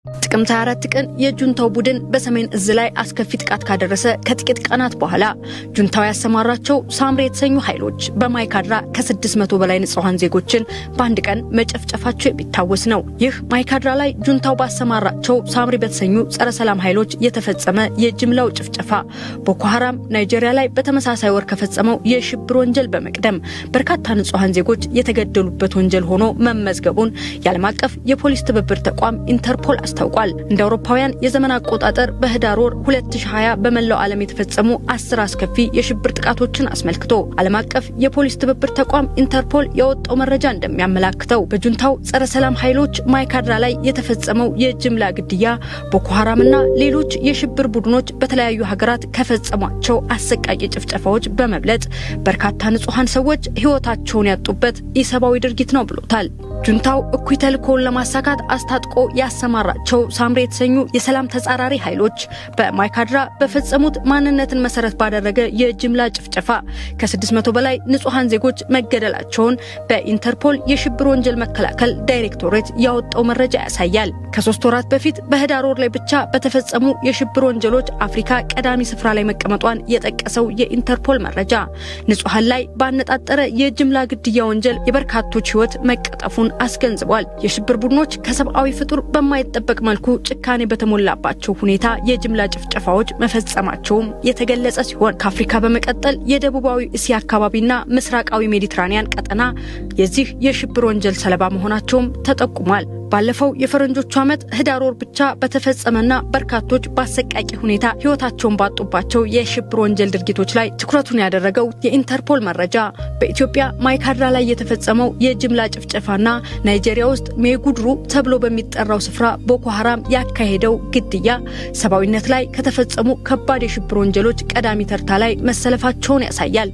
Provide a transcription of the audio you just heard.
ጥቅምት 24 ቀን የጁንታው ቡድን በሰሜን እዝ ላይ አስከፊ ጥቃት ካደረሰ ከጥቂት ቀናት በኋላ ጁንታው ያሰማራቸው ሳምሬ የተሰኙ ኃይሎች በማይካድራ ከ600 በላይ ንጹሐን ዜጎችን በአንድ ቀን መጨፍጨፋቸው የሚታወስ ነው። ይህ ማይካድራ ላይ ጁንታው ባሰማራቸው ሳምሪ በተሰኙ ጸረ ሰላም ኃይሎች የተፈጸመ የጅምላው ጭፍጨፋ ቦኮ ሀራም ናይጄሪያ ላይ በተመሳሳይ ወር ከፈጸመው የሽብር ወንጀል በመቅደም በርካታ ንጹሐን ዜጎች የተገደሉበት ወንጀል ሆኖ መመዝገቡን የዓለም አቀፍ የፖሊስ ትብብር ተቋም ኢንተርፖል አስታውቋል። እንደ አውሮፓውያን የዘመን አቆጣጠር በህዳር ወር 2020 በመላው ዓለም የተፈጸሙ 10 አስከፊ የሽብር ጥቃቶችን አስመልክቶ ዓለም አቀፍ የፖሊስ ትብብር ተቋም ኢንተርፖል ያወጣው መረጃ እንደሚያመላክተው፣ በጁንታው ጸረ ሰላም ኃይሎች ማይካድራ ላይ የተፈጸመው የጅምላ ግድያ ቦኮ ሀራምና ሌሎች የሽብር ቡድኖች በተለያዩ ሀገራት ከፈጸሟቸው አሰቃቂ ጭፍጨፋዎች በመብለጥ በርካታ ንጹሐን ሰዎች ህይወታቸውን ያጡበት ኢሰብአዊ ድርጊት ነው ብሎታል። ጁንታው እኩይ ተልእኮውን ለማሳካት አስታጥቆ ያሰማራቸው ሳምሬ የተሰኙ የሰላም ተጻራሪ ኃይሎች በማይካድራ በፈጸሙት ማንነትን መሰረት ባደረገ የጅምላ ጭፍጨፋ ከ600 በላይ ንጹሐን ዜጎች መገደላቸውን በኢንተርፖል የሽብር ወንጀል መከላከል ዳይሬክቶሬት ያወጣው መረጃ ያሳያል። ከ3 ወራት በፊት በህዳር ወር ላይ ብቻ በተፈጸሙ የሽብር ወንጀሎች አፍሪካ ቀዳሚ ስፍራ ላይ መቀመጧን የጠቀሰው የኢንተርፖል መረጃ፣ ንጹሐን ላይ ባነጣጠረ የጅምላ ግድያ ወንጀል የበርካቶች ህይወት መቀጠፉን አስገንዝቧል። የሽብር ቡድኖች ከሰብአዊ ፍጡር በማይጠበቅ መልኩ ጭካኔ በተሞላባቸው ሁኔታ የጅምላ ጭፍጨፋዎች መፈጸማቸውም የተገለጸ ሲሆን፣ ከአፍሪካ በመቀጠል የደቡባዊ እስያ አካባቢና ምስራቃዊ ሜዲትራኒያን ቀጠና የዚህ የሽብር ወንጀል ሰለባ መሆናቸውም ተጠቁሟል። ባለፈው የፈረንጆቹ ዓመት ህዳር ወር ብቻ በተፈጸመና በርካቶች በአሰቃቂ ሁኔታ ህይወታቸውን ባጡባቸው የሽብር ወንጀል ድርጊቶች ላይ ትኩረቱን ያደረገው የኢንተርፖል መረጃ፣ በኢትዮጵያ ማይካድራ ላይ የተፈጸመው የጅምላ ጭፍጨፋና ናይጄሪያ ውስጥ ሜጉድሩ ተብሎ በሚጠራው ስፍራ ቦኮ ሀራም ያካሄደው ግድያ ሰብአዊነት ላይ ከተፈጸሙ ከባድ የሽብር ወንጀሎች ቀዳሚ ተርታ ላይ መሰለፋቸውን ያሳያል።